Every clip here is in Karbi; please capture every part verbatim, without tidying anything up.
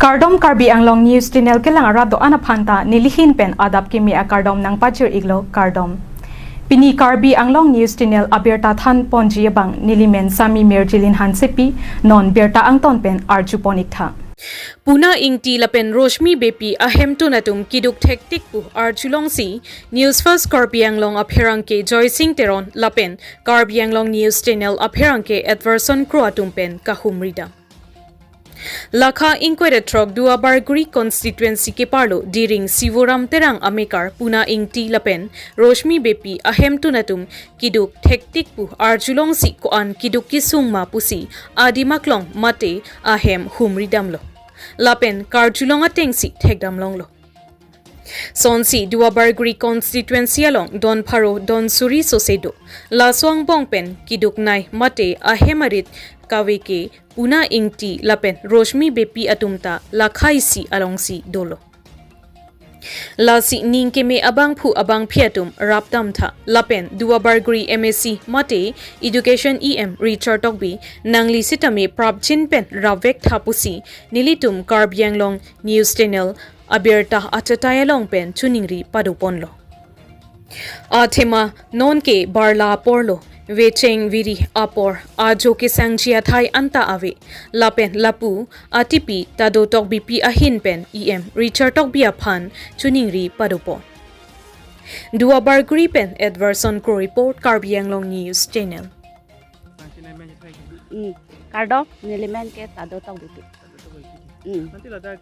Kardom, Karbi Anglong News Channel kelang arat do-an aphanta nelihin pen adap kimi akardom nangpachir-iklo, kardom. Pini Karbi Anglong News Channel abirta thanponji abang nelimen Sami Mirjilin Hansepi, non birta angton pen arjupon-iktha. Puna Ingti lapen Roshmi Beypi ahemtun atum kiduk thektik pu arjulongsi News First Karbi Anglong apherangke Joysing Teron lapen Karbi Anglong News Channel apherangke Edverson Kro atum pen kahumridam. Lakha ingkoi ra throk Duarbagori constituency keparlo Diring Sivoram Terang amekar Puna Ingti lapen Roshmi Beypi ahemtun atum kiduk thektik pu arjulongsi ko-an kiduk kesung ma pusi adim aklong mate ahem humridamlo. Lapen karjulong atengsi thekdamlonglo. Sonsi Duarbagori constituency along don pharo don suri sose do. Laso angbong pen kiduknei mate ahem arit kave ke Puna Ingti lapen Roshmi Beypi atum ta lakha isi alongsi dolo. Lasi ning keme abangphu abangphi atum rapdamtha lapen Duarbagori M A C mate Education E M Richard Tokbi nangli sitame prapjin pen rapvektha pusi nelitum Karbi Anglong News Channel abirta achatai along pen choningri padoponlo. Athema nonke barla aporlo, vecheng viri apor, ajo kesangji athai anta ave, lapen lapu atipi ta do Tokbipi ahin pen E M Richard Tokbi aphan choningri padopon. Duarbagori pen Edverson Kro report, Karbi Anglong News Channel. Nangsi nai men hai kini. Hmm. Kardom, neli men ke Tado Tokbipi. Tado Tokbipi. Hmm. Nanti ladak,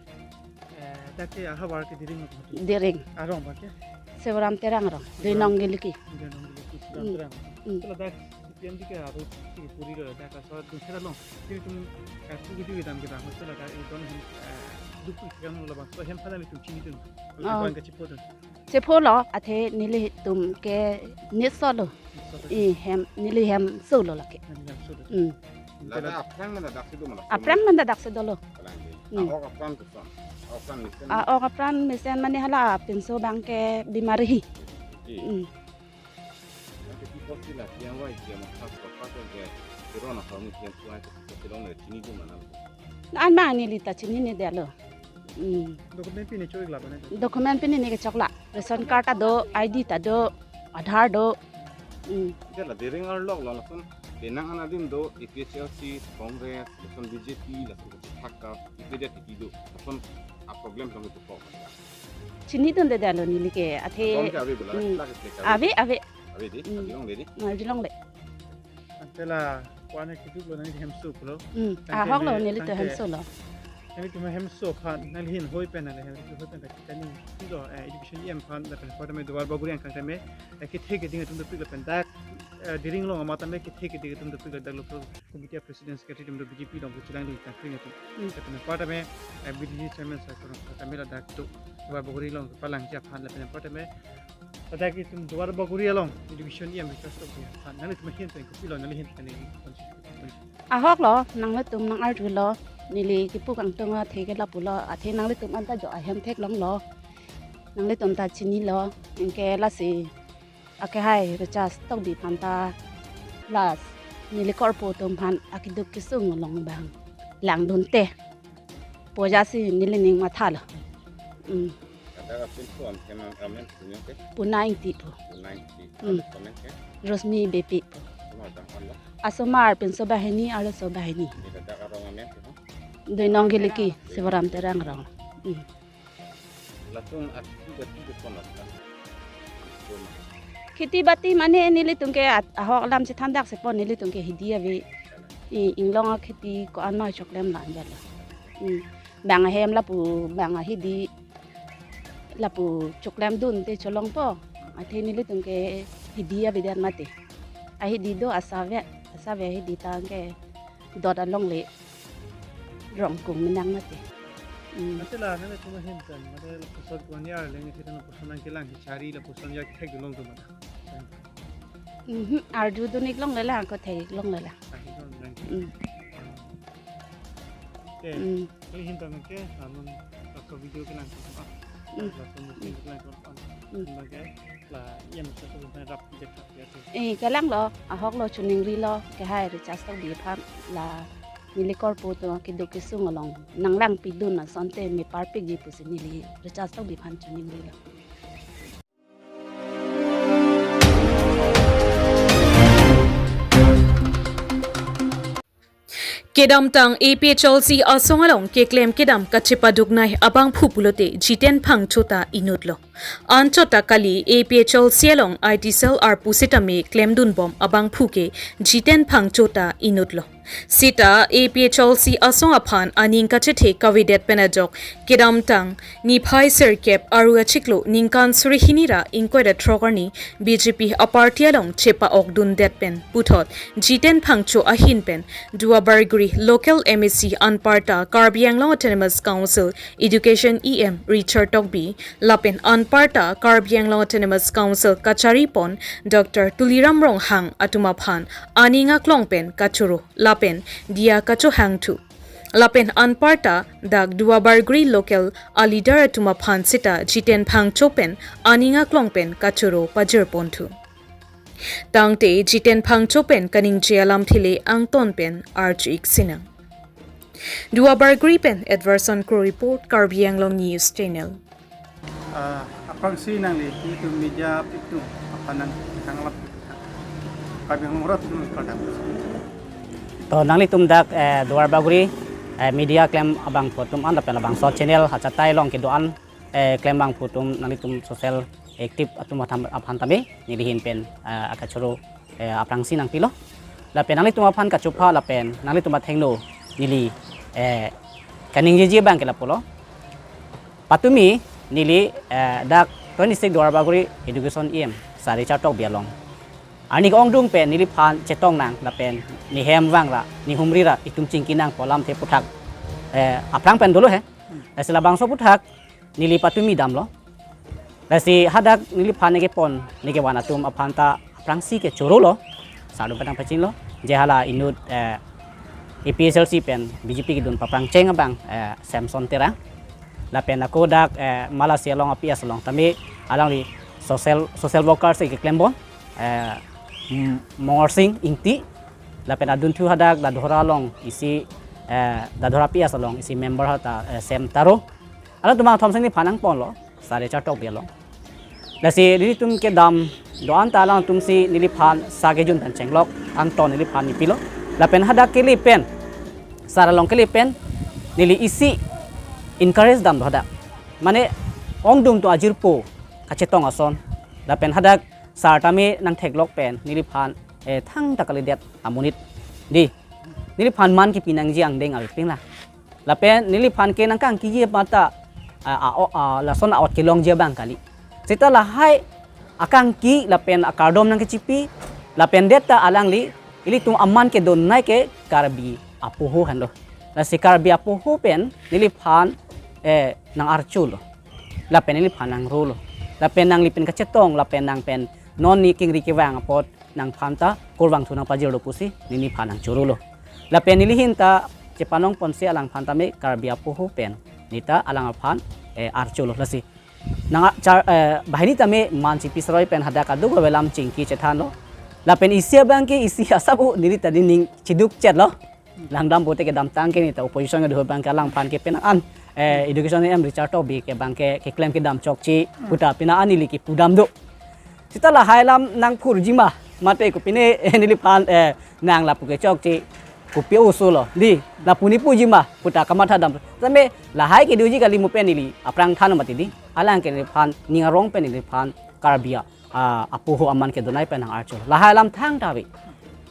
eh, dak ke ahavar ke Diring lo kemati. Diring. Arong abang ke? Sivoram Terang arong. Sivoram. Duinong Giliki. Duinong Giliki, Sivoram Hmm. Terang. Hmm. Nanti ladak P M D ke aru si puri lo ladak ka so dun sera long. Siri tum ka tu gitu kita kita hotel ladak itu nih, eh, duk pun sekarang lo bang. So hem pada nih tum chinidun. Oh. Kalau ke Chipo dun. Chepho lo, athe nelitum ke niso lo. Niso lo. I hem, neli hem so lo lake. Neli hem so lo. Hmm. Ladak aphrang mana daksi do mana? Aphrang mana daksi dolo. Kalang di. Hmm. A-ok apran koson. A-ok apran mesen. A-ok apran mesen mane hala pinso abang ke bimari hi. Iya. Hmm. Nanti people sila yang wai dia masak apa tu dia. Corona kami yang tuai tu kita long le chinidun mana? An ma neli ta chinine detlo. Hmm. Document pine chokla bang ne? Document pine ne kechokla. Ration card ta do, I D ta do, Aadhaar do. Hmm. Dia la Diring arlok lo lason penang an adim do A P H L C, Congress, lason B J P, lason thakka, ipe dia tiki do. Lason a problem kami tu kok. Chinidunde detlo neli ke, athe. Dom ke ave bela, Hmm. lake ke ave. Ave, ave. Ave di, Hmm. ave long de di. Arjulongle. Ante la, ko-an ke kiduk lo nangli hem so pulo. Hmm. Tangte Ahok lo ne, neli to tangte hem so lo. Nangli to hem so aphan, nangli hin hoi pen nangli hem so hoi pen ta kani kilo, eh, Education E M aphan, lapen apar tame Duarbagori angkang tame, eh, kethe keding atum dopik lapen dak, eh, Diring along amat tame kethe keding atum dopik ladak lo, committee president secretary atum do B J P along kechelang dun tangkring atum. Hmm. Lapen apar tame, eh, B D C chairman sir korong tame ladak do Duarbagori along palangji aphan lapen apar tame ladak itum Duarbagori along Education E M Richard Tokbi aphan. Nanglitum ahin pen kopilo, nangli ahin pen neli konsi. Ahok lo, nanglitum nang-arjulo, neli kipu kangtung athe ke lapulo, athe nanglitum anta jo ahem theklonglo. Nanglitum ta chinilo, anke lasi akehai Richard Tokbi aphan ta last neli korpo atum aphan akiduk kesung along abang langdunte pu ajatsi neli ning mathalo. Hmm. Ladak apinso an kena amen punya ke? Puna Ingti pu. Puna Ingti. Hmm. Arloso amen ke? Roshmi Beypi pu. Asomar jang an lo? Asomar pinso banghini, arloso banghini. Ini ladak arong amen ke, ha? Duinong Giliki, Sivoram Terang arong. Hmm. Latum akheti bati ke pon ladak? Kheti bati mane nelitum ke at-, ahok alam chethan daksi pon, nelitum ke hidi ave. I, inglong akheti ko-an ma choklem la anjalo. Hmm. Bang ahem lapu, bang ahidi lapu choklem dunte cholongpo. Athe nelitum ke hidi avedet mate. Ahidi do asave, asave ahidi tangke dot alongle rongkung menang mate. Hmm. Ante la nangtum ahin pen, ante lapuson ko-an arleng, ante lapuson nangkelang kechari, lapuson ya kethek dun long do mata? Mhm, arjudun-ik longle la, ko thek-ik longle la. Thek-ik longle. Hmm. Oke. Hmm. Kali ahin pen ke, namun laso video kelang ko apa? Hmm. Laso musik kelang ko apa? Hmm. Sebagai la, yang bisa tu rap dia tak ya tu. Eh, kelang lo, ahok lo, choningrilo, kehai Richard Tokbi aphan la neli korpo atum keduk kesung along nanglangpidun asonte me parpikji pusi neli Richard Tokbi aphan chiningrilo. Kedamtang A P H L C asong along keklem kedam kachepaduknei abangphu pulote Jiten Phangcho ta inutlo. Anchot ta kali A P H L C along I T cell arpu sitame klemdunbom abangphu ke Jiten Phangcho ta inutlo. Sita A P H L C asong aphan aning kachethe kavedet pen ajok kedamtang niphai sirkep aru achiklo ningkan suri hini ra ingkoi ra throk arni B J P aparty along chepa-okdundet pen puthot Jiten Phangcho ahin pen Duar Bagori local M A C anparta Karbi Anglong Autonomous Council Education E M Richard Tokbi lapen anparta Karbi Anglong Autonomous Council kacharipon Doctor Tuliram Ronghang atum aphan aning aklong pen kachoro lapen diya kachohangthu. Lapen anparta dak Duar Bagori local a leader atum aphan sita Jiten Phangcho pen aning aklong pen kachoro pajirponthu. Tangte Jiten Phangcho pen kaningje alamthe le angton pen arju-ik sinang. Duar Bagori pen Edwardson Kro report, Karbi Anglong News Channel. Ah, aphrangsi nangli itum media atum aphan nang thanglap Karbi Anglong arat atum kardom. To nanglitum dak, eh, Duar Bagori, eh, media klem abangphu atum an lapen labangso channel achatai along kedo-an, eh, klem abangphu atum nanglitum social active atum atham aphan tame neli ahin pen, eh, akachoro, eh, aphrangsi nangpilo. Lapen nanglitum aphan kachupha lapen nanglitum athengno neli, eh, kaningjeji abang ke lapulo. Patumi neli, eh, dak twenty-six Duar Bagori Education E M Sir Richard Tokbi along arni ke-ongdung pen neliphan chetong nang lapen nehem vang ra nehumri ra itum chingki nangpo alamthe aputhak, eh, aphrang pen dolo he. Lasi labangso aputhak neli patumi damlo. Lasi hadak neliphan nekepon nekevan atum aphan ta aphrangsi kechorolo. Sir atum pen nangpachinilo. Je hala inut, eh, A P H L C pen B J P kedun paphrangcheng abang, eh, Samson Terang. Lapen ako dak, eh, Malasi along A P S along tame alangli social, social worker si keklembom, eh, M-, Mongorsing Ingti. Lapen adunthu hadak Dadhora along isi, eh, Dadhora P S along isi member hata, eh, Sem Taro. Alangtum athom si neliphan nangponlo, Sir Richard Tokbi along. Lasi nelitum kedam do-an ta alangtum si neliphan sa kejun pen chenglok angton neliphan nepilo. Lapen hadak kele pen, sir along kele pen, neli isi encourage dam do hadak. Mane ongdung atum ajirpo kachetong ason. Lapen hadak sir tame nangtheklok pen neliphan, eh, thangta kalidet amonit. Di, neliphan man kepi nangji angdeng avepin la. Lapen neliphan ke nangkangkiji mata, ah, ah, oh, ah, lason a-ot kelongji abang kali. Sita lahai akangki lapen akardom nangkechipi, lapen det ta alangli ilitum aman kedonnei ke Karbi apoho henlo. Lasi Karbi apoho pen neliphan, eh, nang-archolo. Lapen neliphan nangrolo. Lapen nangli pen kachetong, lapen nang pen non ne kengri kevang apot nangphan ta kurvangthu nangpajirlo pusi neliphan nangchorolo. Lapen neli ahin ta chepanong ponsi alangphan tame Karbi apoho pen ne ta alangphan, eh, archolo lasi. Nang a-, char, eh, banghini tame man chipi saroi pen hadak kaduk avelam chingki chethanlo. Lapen isi abang ke isi asap u neli ta nening chiduk chetlo. Langdam pote kedamtang ke ne ta opposition kedo abang ke alangphan ke penang an, eh, Education E M Richard Tokbi ke abang ke keklem kedam chokche puta penang an neli kepudam do. Sita lahai alam nangphurji ma, mate kopine, eh, neliphan, eh, nang lapu ke chokche, kopi oso-lo, di, lapu nepuji ma, puta kamatha dam. Tame lahai kedoji kali mo pen neli aphrang than mati di, alang ke neliphan, ning arong pen neliphan, Karbi a, ah, apoho aman kedonnei pen nang-archo. Lahai alam thangta ave.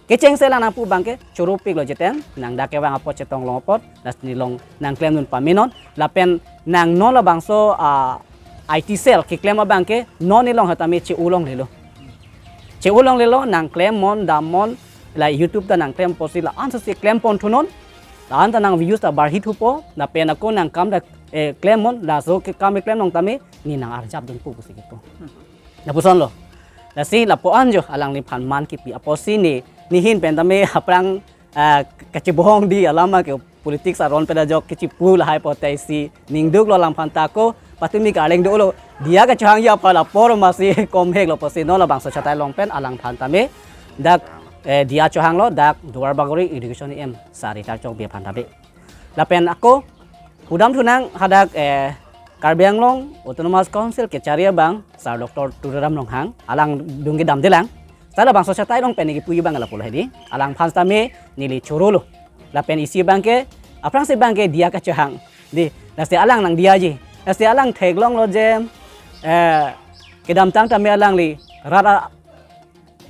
Kechengsi alang nangpu abang ke, choropiklo jiten, nang dak kevang apot chetong long apot, lasi nelong nangklemdun pamenon, lapen nang non labangso, ah, I T cell keklem abang ke, non nelong hatame che-o longlelo. Che-o longlelo, nangklem mon, dam mon, la YouTube ta nangklem apotsi la-an si klem ponthunon, la-an ta nang views ta barhi thupo, lapen ako nang kam ta, eh, klem mon, laso ke kam keklem long tame, ne nang-arjapdunpo pusi kepu. Lapusonlo. Lasi lapu an jo alangliphan man kepi apotsi ne, ne ahin pen tame aphrang, ah, kachebohong di alam ke politics aron pen ajok kechipu lahai pote isi ningduklo alangphan ta ako patumi karleng dolo diya kachohangji aphan apor masi komheklo pusi non labangso achatai along pen alangphan tame dak eh, diya chohanglo dak Duarbagori Education E M Sir Richard Tokbi aphan tame. Lapen ako pudam thunang hadak, eh, Karbi Anglong Autonomous Council kechari abang Sir Doctor Tuliram Ronghang, alang dungke damdelang. Sala bangso chatai along pen neli puji abang lapulo hedi. Alangphan tame neli chorolo. Lapen isi abangke, aphrangsi abangke diya kachohang. Di, lasi alang nangdiyaji. Lasi alang theklonglo je, eh, kedamtang tame alangli rat a-,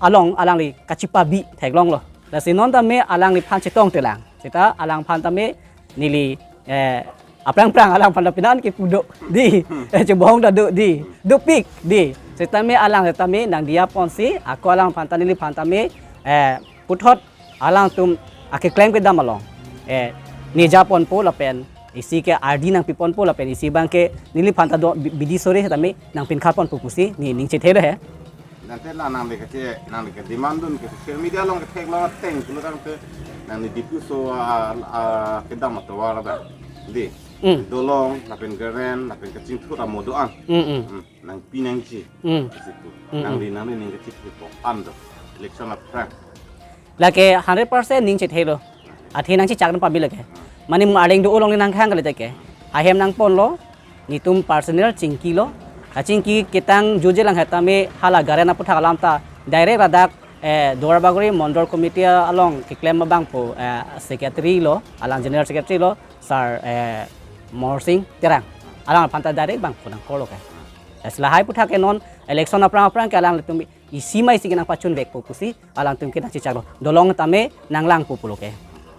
along alangli kachipabi theklonglo. Lasi non tame alangliphan chetongtelang. Seta alangphan tame neli, eh, aphrang phrang alangphan lapinan kepu do. Di, eh, chobong ta do di. Dopik di. Setame alang setame nangdiyaponsi, ako alangphan ta neliphan tame, eh, puthot alangtum akeklem kedam along, eh, nejaponpo lapen isi ke ardi nangpiponpo lapen isi abangke neliphan ta do bi-, bidi sore setame nangpinkhaponpo pusi ne ning chethelo he. Tangte la nangli kache, nangli kedemand dun ke social media along ketheklong ateng pulo tangte nangli dipuso a, a, kedam atovar abang. Di. Mm. Dolong, lapen garen, lapen kachingthur amo do-an. Mm, mm. Mm. Nangpi nangji. Mm. Situ. Mm, nangli, mm. Nangli ning kachipri po an do. Election aphrang. Lake hundred percent ning chethelo. Athe nangchechak nang pamela ke. Mane mo arleng do along nangkhang kali te ke. Ahem nangponlo. Netum personal chingkilo. Kachingki ketang juje lang hetame hala garen aputhak alam ta direct ladak, eh, Duarbagori Mondol Committee along keklem abangpo, eh, secretary lo, alang general secretary lo, Sir, eh, Morsing Terang. Alangphan ta direct bangpo nangkorlo ke. Eh, lahai aputhak ke non election aphrang aphrang ke alanglitum isi ma isi ke nangpachunvekpo pusi alangtum ke nangchechaklo. Dolong tame nanglangpo pulo ke.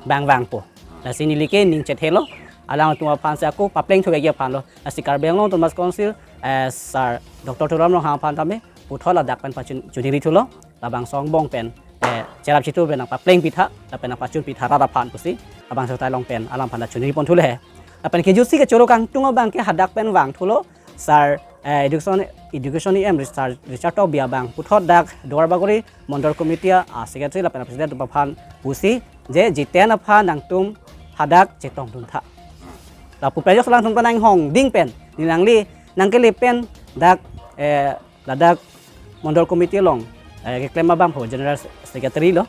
Bang bangpo. Lasi neli ke ning chethelo. Alangtum aphansi ako papleng thuvekji aphanlo. Lasi Karbi Anglong Autonomous Council, eh, Sir Doctor Tuliram Ronghang aphan tame puthot ladak pen pachun chuniri thulo. Labangso angbong pen, eh, cherap chitu pen nangpapleng pitha, lapen nangpachun pitha rat aphan pusi. Labangso chatai along pen alangphan ta chuniripon thulo he. Lapen kejutsi kechoro kangtung abangke hadak pen vangthulo. Sir, eh, Education, Education E M Sir Richard Tokbi abang puthot dak Duarbagori Mondol Committee a secretary lapen president atum aphan pusi je jiten aphan nangtum hadak chetongdun tha. Lapu pejok alangtum ta nanghong ding pen, ne nangli nangkele pen dak, eh, ladak Mondol Committee along, eh, keklem abangpo general secretary lo,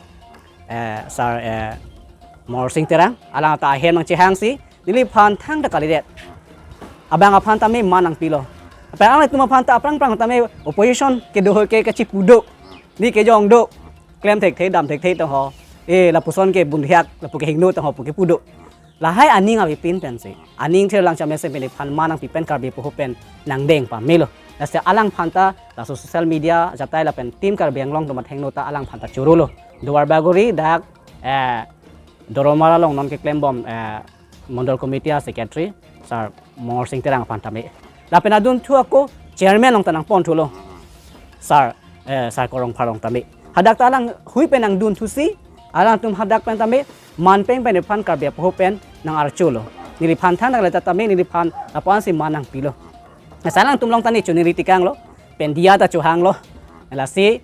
eh, Sir, eh, Morsing Terang, alang ta ahem nangchehangsi neliphan thangta kalidet. Abang aphan tame man nangpilo. Aphrang alangtum aphan ta aphrang phrang tame opposition kedo ke kachipu do. Ne kejong do. Klem thekthe dam thekthe tangho. Eh, lapuson ke bun thiak, lapu ke hingno tangho pu kepu do. Lahai aning avepin pensi. Aning thir lang chamese pen nephan man nangpi pen Karbi apoho pen nangdeng pamelo. Lasi alangphan ta laso social media chatai lapen Team Karbi Anglong atum athengno ta alangphan ta chorolo. Duarbagori dak, eh, Doromar along non keklembom, eh, Mondol Committee a secretary, Sir Morsing Terang aphan tame. Lapen adunthu ako chairman along ta nangponthulo. Sir, eh, Sir Korong Pharong tame. Hadak ta alanghui pen nangdunthusi, alangtum hadak pen tame, man peng pen nephan Karbi apoho pen nang-archolo. Neliphan thangta kalidet tame, neliphan lapu-ansi man nangpilo. Lasi alangtum along ta ne chuniri tikanglo, pen diya ta chohanglo. Lasi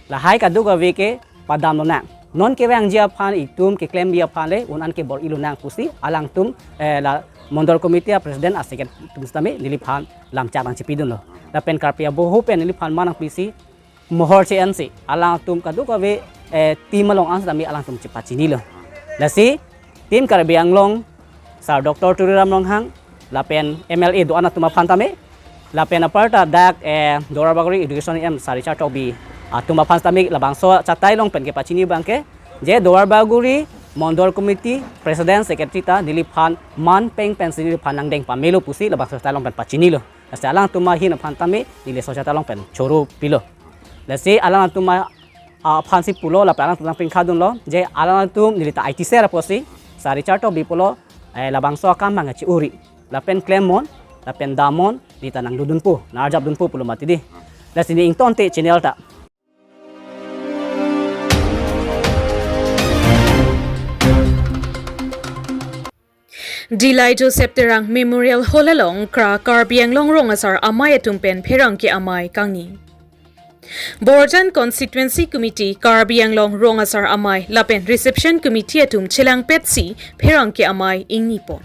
lahai kadokave ke padamlonang. Non kevangji aphan itum keklemji aphan le un-an ke bor-ilonang pusi alangtum, eh, la Mondol Committee a president a secretary atum sitame neliphan lamchak nangchipidunlo. Lapen Karbi apoho pen neliphan man nangpisi mohor che-ensi alangtum kadokave, eh, team along an sitame alangtum chepachinilo. Lasi Team Karbi Anglong, Sir Doctor Tuliram Ronghang, lapen M L A do-an atum aphan tame, lapen aparta dak, eh, Duarbagori Education E M Sir Richard Tokbi atum aphan tame labangso chatai along pen kepachini abangke, je Duarbagori Mondol Committee President Secretary ta neliphan man peng pensi neliphan nangdeng pamelo pusi labangso chatai along pen pachinilo. Lasi alangtum ahin aphan tame neli so chatai along pen choro pilo. Lasi alangtum a aphansi pulo lapen alangtum nangpinkhadunlo, je alangtum neli ta I T sir apotsi, Sir Richard Tokbi pulo, eh, labangso akam abang kachi-uri, lapen klemmon, lapen damnon, neli ta nangdodunpo, nang-arjapdunpo pulo mati di. Lasi ne ingtonte channel ta. Dillai Joseph Terang Memorial Hall along kra Karbi Anglong Rong Asar Amei atum pen pherangke amei kangni. Borjan Constituency Committee, Karbi Anglong Rong Asar Amei lapen Reception Committee atum chelangpetsi pherangke amei ingnipon.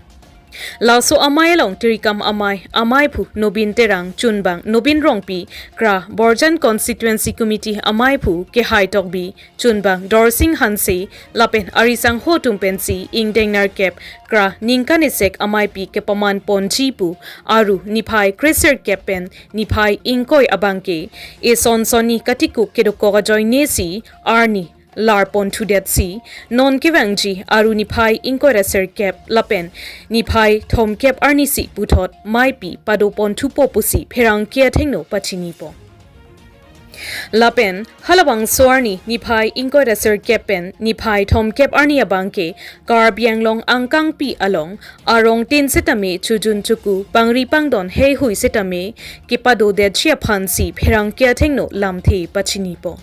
Laso amei along tirikam amei, amei aphu Nobin Terang, chunbang Nobin Rongpi, kra Borjan Constituency Committee amei aphu Kehai Tokbi, chunbang Dorsing Hanse, lapen arisangho atum pensi ingdeng nerkep kra ningkan isek ameipi kepaman ponji pu aru niphai kresirkep pen niphai ingkoi abangke eson sonni katikuk kedokok ajoinesi arni lar ponthudet si, non kevangji aru niphai ingkoi ra sirkep lapen niphai thomkep arnisi puthot meipi pado ponthupo pusi pherangke athengno pachinipo. Lapen halabangso arni niphai ingkoi ra sirkep pen niphai thomkep arni abangke Karbi Anglong angkangpi along arong tin setame chojun choku pangri pangdon heihui setame kepadodetji aphansi pherangke athengno lamthe pachinipo.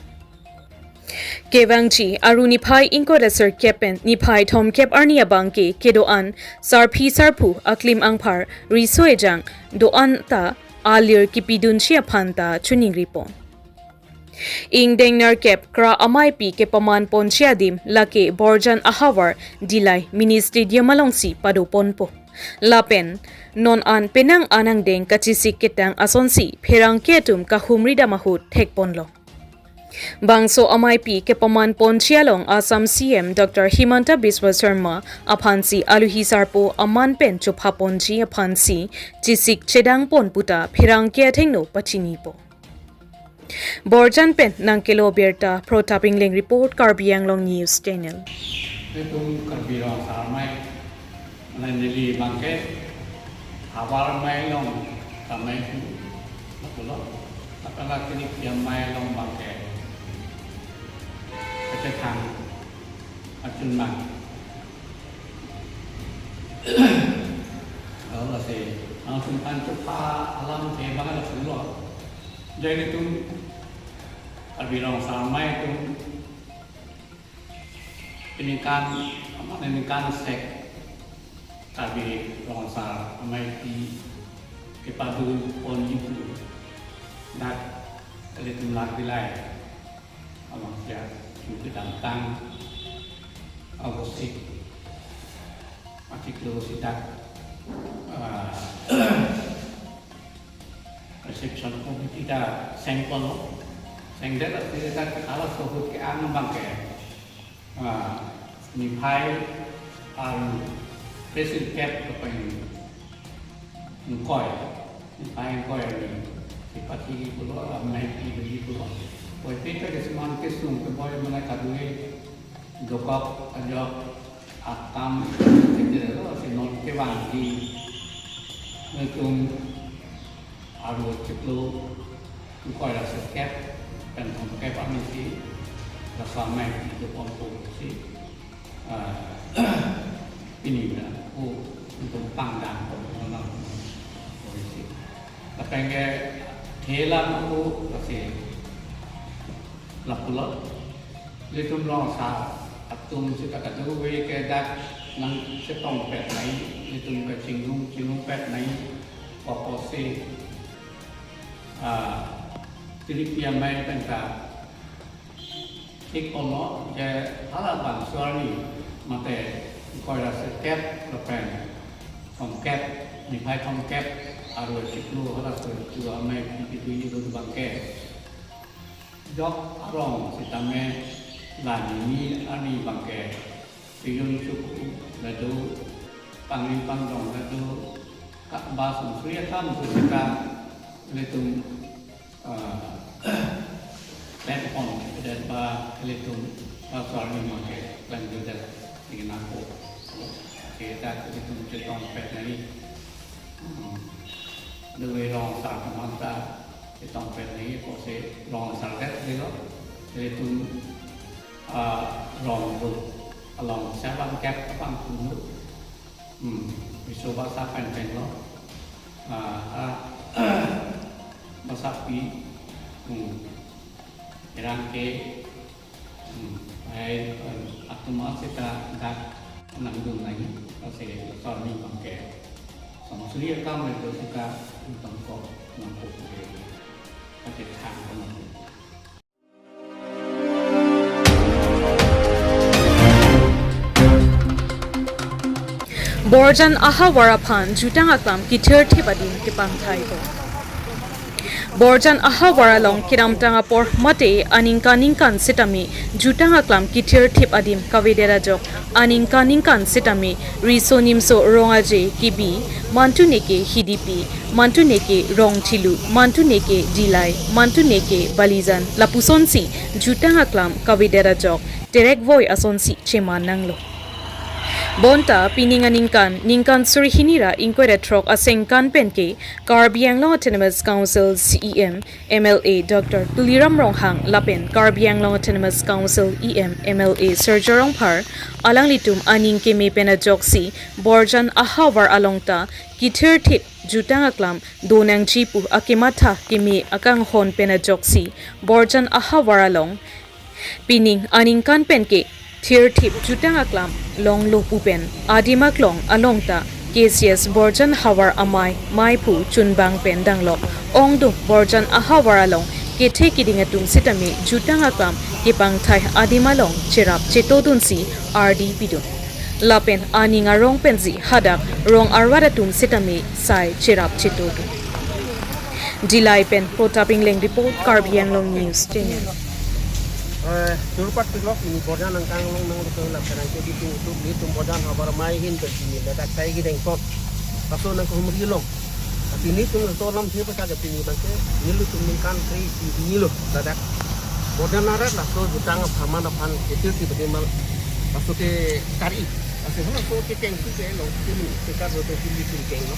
Kevangji aru niphai ingkoi ra sirkep pen niphai thomkep arni abangke kedo-an sarpi sarpo aklim angphar riso ejang do-an ta alir kipidunji aphan ta choningripo. Ingdeng nerkep kra ameipi kepaman ponji adim lake Borjan ahavar Dillai Mini Stadium alongsi pado ponpo. Lapen non an penang an angdeng kachesik ketang asonsi pherangke atum kahumri dam ahut thekponlo. Bangso ameipi kepaman ponji along Assam C M Doctor Himanta Biswa Sarma aphansi aluhi sarpo aman pen chopha ponji aphansi chesik chedang pon puta pherangke athengno pachinipo. Borjan pen nangkelo birta Protap Ingleng report, Karbi Anglong News Channel. Itum Karbi Rong Asar Amei, mane neli abangke havar amei along amei pu, lapulo, apala kini kiam amei along abangke kachethang achun mang. Lalu si, langsung pancup pa alam ke bangal lapulo. Jadi itum Karbi Rong Asar Amei atum peningkan, apa, peningkan sek Karbi Rong Asar Amei di kepadu pon itu dak kalitum lar bilai. Abang siap juga datang Augustus masih terus sidak, ah, reception committee ta sengkol, sengdet, kita kalau sebut ke anu abangke, ah, niphai aru kresirkep lapen ingkoi, niphai ingkoi arni sipati pulo, ameipi pulo. Koi pita keseman kesung keboi mana kadui dokok ajok akam, sitire lo, si non kevangji itum aru chiklo ingkoi ra sirkep pen thomkep arnisi laso amei itum ponpo si, ah, pini mena ko itum pangdang ko nang ko isi. Lapen ke thela ko lasi lapulo. Ilitum Rong Asar atum seta kadokave ke dak nangchetongpet nangji, ilitum ke chingnung chingnungpet nangji, apotsi, ah, tiripi amei pen ta thik ponlo, je halabangso arni mate ingkoi ra sirkep lapen thomkep, niphai thomkep aru chiklo halaso chu amei pipi abangke jok arong sitame la nini arni abangke piyun chuku lado, pangri pangdong lado, kaba sumsri akam sumsri ka ilitum, ah, platform dan ba ilitum pasal ni make klan jodas ingin aku kita ilitum chetongpet nangji. Hmm. Dua Rong Asar kemanta chetongpet nangji, apotsi Rong Asar det dilo. Ilitum, ah, rong lut along seven kep apang tunu. Hmm, riso basa pen pen lo. Ah, ah, basa pi. Hmm. Erang ke, hmm, ai, eh, atum asita dak nangdun nangji, asai asar ni abangke. Sumsri akam itu suka tongkok nangkok ke. Ate thang nangkok. Borjan ahavar aphan jutang aklam kethirthip adim kepangthai po. Borjan ahavar along kedamtang apor mate aningkan ningkan sitame jutang aklam kethirthip adim kavedet ajok aningkan ningkan sitame riso nimso rong aje kebi, mantu neke hidipi, mantu neke rong thilu, mantu neke dilai, mantu neke balijan lapusonsi jutang aklam kavedet ajok terek voi asonsi cheman nanglo. Bonta pining aningkan, ningkan suri hini ra ingkoi ra throk asengkan penke Karbi Anglong Autonomous Council C E M, M L A Doctor Tuliram Ronghang lapen Karbi Anglong Autonomous Council E M, M L A Surjya Rongphar alanglitum aning keme pen ajoksi Borjan ahavar along ta kethirthip jutang aklam do nangji pu akematha keme akanghon pen ajoksi Borjan ahavar along pining aningkan penke thirthip jutang aklam longlo pu pen adim aklong along ta K C S Borjan havar amei meiphu chunbang pen danglok ongdung Borjan ahavar along kethe kiding atum sitame jutang aklam kepangthai adim along cherap chetodunsi ardi pidun. Lapen aning arong pensi hadak rong arwat atum sitame sai cherap chetodun. Dilai pen Protap Ingleng report, Karbi Anglong News Channel. Eh, turpat pilok ini Borjan angkang long nang rukeng lak serang ke ditu utup ni tum Borjan havar amei ahin berpini ladak sai gideng pot. Laso nang kehumri long. Tapi ni tum laso lam thep sa ke pini bangke, ni lu tum ningkan kre si ni lo ladak. Borjan arat laso jutang apharman aphan kethirthip adim mal. Laso ke kari. Laso hana so ke keng tu ke long tum ke kar lo tum ni tum keng lo.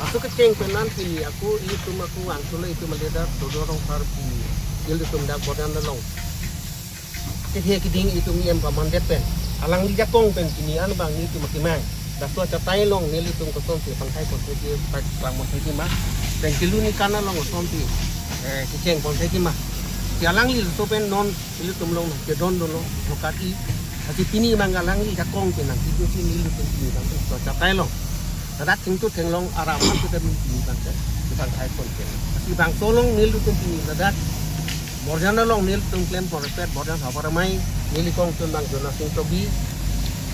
Laso kecheng pen an pini ako, ilitum ako angthulo itum a leader Tuliram Ronghang pini ilitum dak Borjan along kethe kiding itum E M pamandet pen alangli ajakong pen pini an bang ilitum akemang. Laso achatai along nelitum kosonsi pangthai ponthai ke pangthai ke ma, pen kelu ningkan along kosonsi, eh, kecheng ponthai ke ma. Si alangli laso pen non ilitum along kedon dolo, lokati. Lasi pini bang alangli ajakong pen nangkidusi nelitum pini bang laso achatai along ladak chingthu thenglong aram an kita pini bang ke, kita hai pon ke. Lasi bangso along nelitum pini ladak Borjan along nelitum klem pon repet Borjan havar amei, neli kongchunbang Jona Sing Tobi.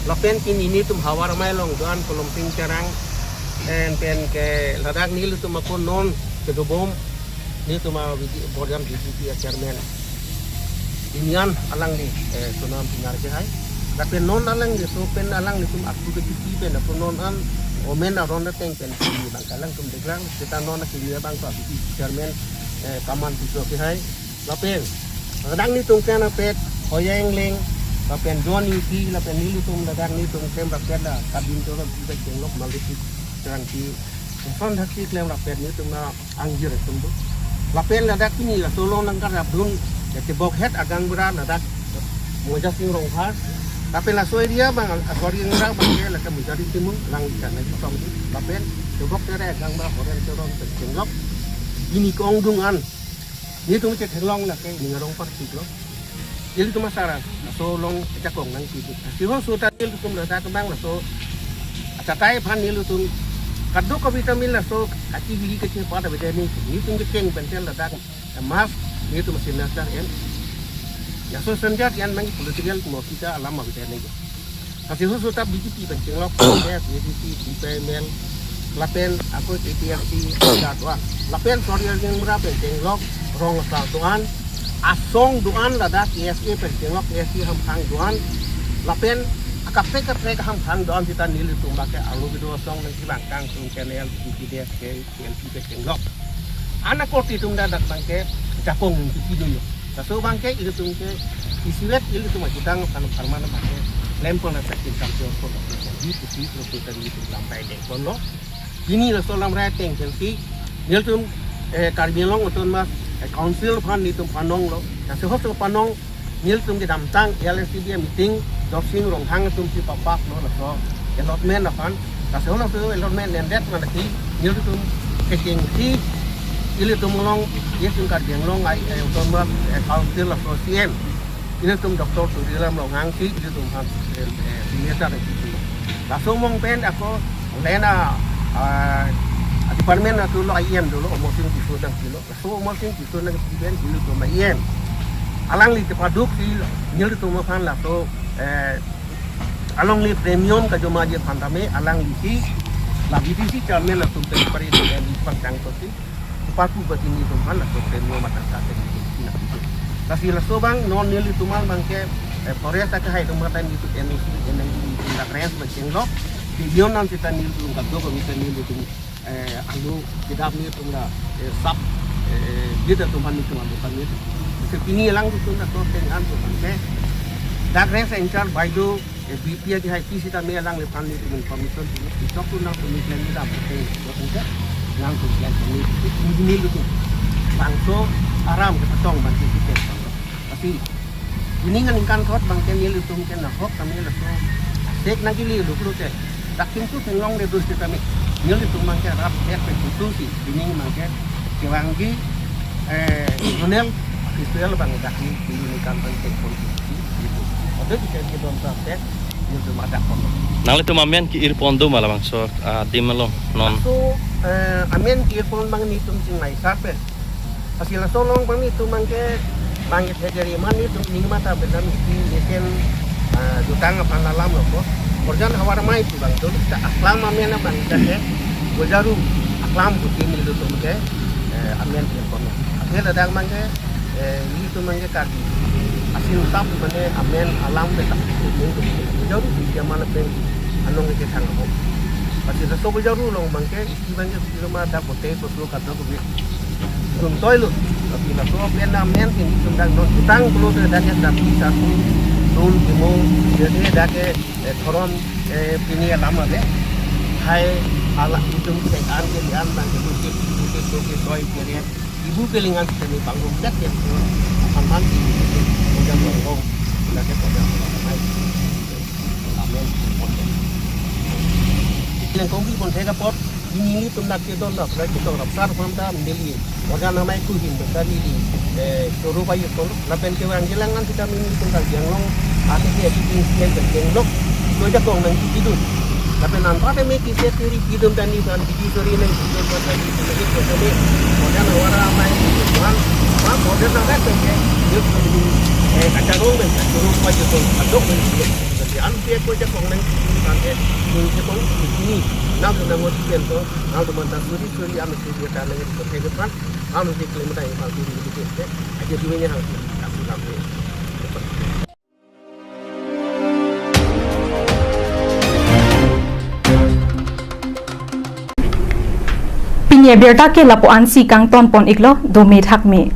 Lapen pini nelitum havar amei along do-an Kolom Sing Terang, en pen ke ladak nelitum ako non kedobom nelitum a V D, Borjan V D P a chairman. Pini an alangli, eh, Sonam Singnar ke hai. Lapen non alangli so pen alanglitum aktu ke titi pen ako non an omen aron ateng pen pini bang alangtum deklang, kita non akimi abang to V D P chairman, eh, Kaman Tisso ke hai. Lapen ladak nelitum klem rapet Hoya Engleng, lapen John U P, lapen nelitum ladak nelitum klem rapet la Kabin Toro Bibek Jenglok Malik Terangpi, Son Dhakti klem rapet nelitum na angjir atum do. Lapen ladak pini laso along nangkarapdun, ya, tebok het agangbura ladak Moja Sing Rongphar. Lapen laso area bang, asori ngra bang ke ladak Mujari Timung, lang ikan lagi tong di. Lapen tebok tere agangbura Horen Teron pen Jenglok. Pini ke-ongdung an nelitum chethenglong lake ning arong parti lo. Ilitum asar laso along ajakong nangkidu. Lasi ho so ta ilitum ladak kebang laso achatai aphan nelitum kadokave ta mil laso kachihili kachepat avedet ni nelitum kecheng pen tel ladak emas nelitum senior en. Laso senior en mang political mo kita alam avedet ni. Lasi ho so ta B J P pen Jenglok, Congress, A D C, C P I M L, lapen ako A P H L C, Jadwa. Lapen sorry, Jenglok pen Jenglok, rong asar do-an, asong do-an ladak K S A pen Jenglok, K S A hamphang do-an. Lapen akaprek kaprek hamphang do-an sita nelitum bangke arlo kedo asong nangkevang kangtung channel, B P D S K, T L P pen Jenglok. Anak koti tum ladak bangke ajakong nangkidu lo. Laso bangke ilitum ke isivet ilitum ajutang aphan apharman bangke klem pon ladak kin kam pon pon di pusi lo tutan ilitum lampai deng pon lo. Pini laso lamrai ateng pensi nelitum, eh, Karbi Anglong Autonomous, eh, Council aphan nelitum panong lo. Laso ho so panong nelitum kedamtang L S T B meeting Dorsing Ronghang atum si papak lo laso allotment aphan. Laso laso allotment lendet mana ki nelitum kechengsi ilitum along, ilitum Karbi Anglong ai, eh, Autonomous, eh, Council laso C M ilitum Doctor Tuliram Ronghang si ilitum aphan, eh, eh, signature isi. Laso mong pen ako lena, ah, department atum lo I M dolo, Omor Sing Tisso dang kilo. Laso Omor Sing Tisso nangkipi pen ilitum I M. Alangli kepaduksi nelitum aphan laso, eh, Alongle premium kajoma ji aphan tame alangli si la B D C chairman atum pen pari atum en pangchang tosi, upatu bati nelitum aphan laso premium matang sa pen nelitum na. Lasi laso abang non nelitum abang ke, eh, forest akehai atum mata nelitum N O C, N I D nelitum dak range ma chenglok, premium nam seta nelitum kadokave ta nelitum, eh, alu kedam nelitum la, eh, sub, eh, bid atum aphan nelitum alu kami. Lasi pini alangtum laso pen an atum abang ke dak range in-charge baido, eh, B P akehai P C tame alangliphan nelitum information pini, itok tu nangtum ni plan ni dam pute, itok tu ke, nangtum plan pini, pini nelitum bangso aram kepatong bangke kita bangke. Tapi pini ngan ingkan thot bangke nelitum ke nahok kami laso sek nangkili luklu ke. Dak Chingsu Thenglong le dus kita mi. Nelitum bangke rap sek pe kutu si, pini bangke kewangji, eh, zonal official bang dak ni, pini ni kan bangke pon si, gitu. Oke, bisa kita bangke sek, nelitum ada pon. Nanglitum amen ke-ir pon do ma labangso, ah, adim along non. So, eh, amen ke-ir pon bang nelitum chingnai sar pen. Lasi laso along bang nelitum bangke bang ithek jari man nelitum ning mata bedam isi nesen, ah, jutang aphan alam lo ko. Orjan hawar mai tu bang tu ta aklam amen bang ta ke. Bojaru aklam kuti nelitum ke, eh, amen ke kono. Akhir ladak bangke, eh, nelitum bangke Karbi asin sap mane amen alam beta. Bojaru di zaman pen anong ke thang ko. Lasi laso Bojaru along bangke isi bangke isi lo ma dak bote koslo kadokave. Dum toilo. Tapi laso pen amen tin itum dak non jutang pulo te dak ke tapi satu dun timo, jadi dak ke, eh, thorom, eh, pini alam ave. Hai ala itum ke an ke an bang ke lusik lusik lusik soi kere ibu kelingan siteni panggung dak ke. Sampan di itum program rong dak ke program hai. Amen. Lengkong bi pon thek apot, pini nelitum nak kedon dak, dak ketong rap sar pam ta meli. Organ amai kuhin beta meli, eh, soro bayu tong, lapen kewang jelangan kita mini pun kal jang long, ati dia di pin sian ke jeng lok, lo jakong nangkidun. Lapen anpa te me kise tiri kidun tani san, di sori nangkidun, buat tani, tani, tani, organ awara amai kuhin, ma, organ nang rek ke, yuk, eh, kacharong ben, soro bayu tong, adok ben, jadi an dia ko jakong nangkidun, kan, eh, kun jakong, ini, nang nang ngot kian to, nang teman ta suri, suri, anu suri, ta nang, ko, ke, kan, Ang si klem ta ingpal turi di ke. Aja duanya hang si kapu kapu. Pini abirta ke lapu-an si kangton pon iklo, dome thakme.